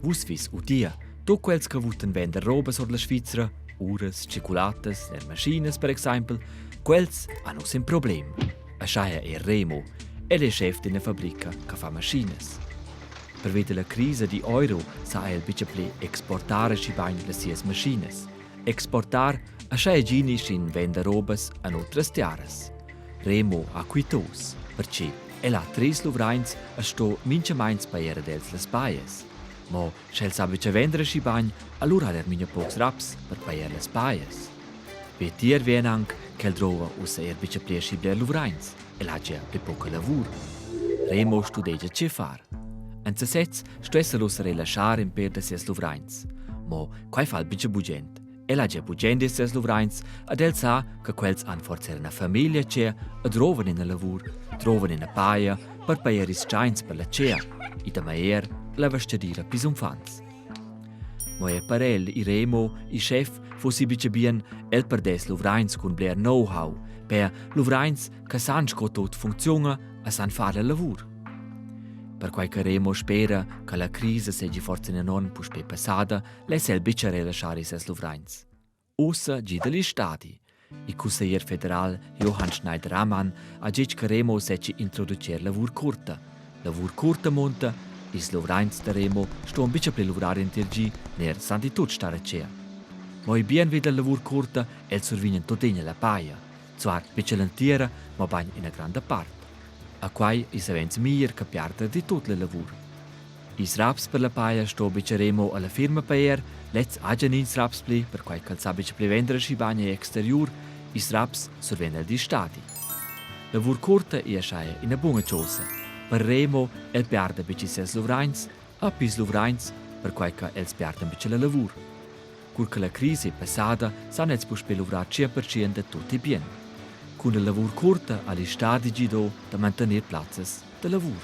Vus vis udia, tut quels che vutan vender roba sur la Svizra, uras, tschiculatas ner maschinas per exaimpel, quels han uss in problem. Aschia er Remo, el è schef d'ina fabrica che fa maschinas. Pervi dalla crisa di euro sa el buca pli exportar aschi bein las sias maschinas. Exportar aschia gini sc'in vender robas en otras tiaras. Remo ha quitos, perche el ha treis luvraints e sto mincha meins pajer ad els las pajas. Mo sch'el sa buca vender aschi bagn, allura ha el er memia pocs raps per pajer las pajas. Vetier vegn anc ch'el drova ussa er buca pli aschi bler luvraints, el ha gia pli poca lavur. Remo studegia tge far. En sesez stuess el ussa relaschar in per da sias luvraints. Mo quai fa el buca bugent. El ha gia bugent ils ses luvraints ed el sa che quels han forsa era una famiglia che e drovan ina lavur, drovan ina paia per pajer ils tschains per la cea e damai er la vestgadira pils uffants. Mo er per el, il Remo, il chef, fossi buca bien, el perdess luvraints cun bler know-how, per luvraints che san sco tot funcziuna e san far la lavur. Perquai che Remo spera che la crisa seigi forsa in onn puspei passada, less el buca relaschar ils ses luvraints. Ussa gida il stadi. Il cusseglier federal Johann Schneider-Ammann ha ditg che Remo seci introducer lavur curta. Lavur curta munta, ils luvraints da Remo ston buca pli luvrar entir gi, ner san di tut star a tgea. Mo il bien vi da lavur curta, els survegnan tuttina la paia. Zwar buca l'entira, mobein ina granda part. A quai ei savens meglier che piarder di tut la lavur. Ils raps per la paja sto buca Remo alla firma pajer, lez hajan ins raps pli, perquai ch'el sa buca pli vender aschi bein egl exteriur, ils raps survegn el dil stadi. Lavur curta ei aschia ina buna chosa. Per Remo el piarda buca ses luvraints, a pils luvraints, perquai che els piardan buca la lavur. Cur che la crisa è passada, san els puspei luvrar 100% da tut e bien. Cun la lavur curta ha il stadi gido da mantener plazzas da lavur.